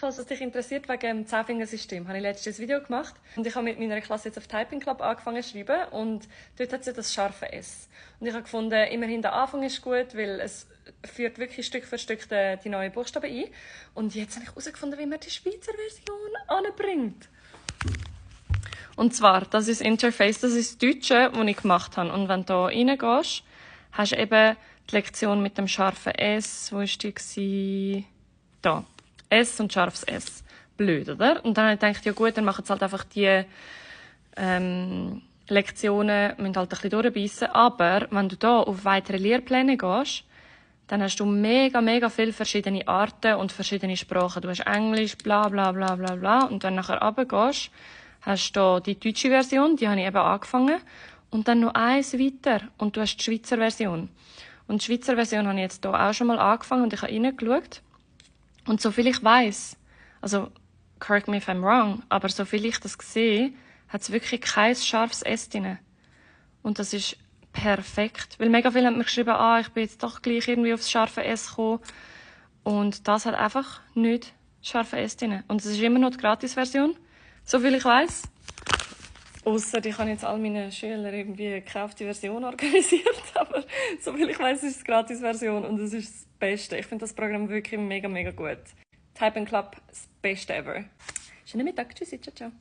Falls es dich interessiert, wegen dem 10-Finger-System, habe ich letztes Video gemacht. Und ich habe mit meiner Klasse jetzt auf Typing Club angefangen zu schreiben. Und dort hat sie das scharfe S. Und ich habe gefunden, immerhin der Anfang ist gut, weil es führt wirklich Stück für Stück die neuen Buchstaben ein. Und jetzt habe ich herausgefunden, wie man die Schweizer Version anbringt. Und zwar, das ist das Interface, das ist das Deutsche, das ich gemacht habe. Und wenn du hier reingehst, hast du eben die Lektion mit dem scharfen S. Wo war die? Da. S und scharfes S. Blöd, oder? Und dann habe ich gedacht, ja gut, dann machen sie halt einfach die Lektionen, müssen halt ein bisschen durchbeissen. Aber wenn du hier auf weitere Lehrpläne gehst, dann hast du mega viele verschiedene Arten und verschiedene Sprachen. Du hast Englisch, bla bla bla bla bla. Und wenn du nachher runtergehst, hast du die deutsche Version, die habe ich eben angefangen. Und dann noch eins weiter. Und du hast die Schweizer Version. Und die Schweizer Version habe ich jetzt hier auch schon mal angefangen und ich habe reingeschaut. Und soviel ich weiss, also correct me if I'm wrong, aber soviel ich das sehe, hat es wirklich kein scharfes S drin. Und das ist perfekt. Weil mega viele haben mir geschrieben, ich bin jetzt doch gleich irgendwie aufs scharfe S gekommen. Und das hat einfach nicht scharfe S drin. Und es ist immer noch die Gratis-Version, soviel ich weiss. Ausser ich habe jetzt all meinen Schülern irgendwie eine gekaufte Version organisiert, aber soviel ich weiss, ist es die Gratis-Version und es ist das Beste. Ich finde das Programm wirklich mega gut. Typing Club, das Beste ever. Schönen Mittag, tschüssi, ciao, ciao.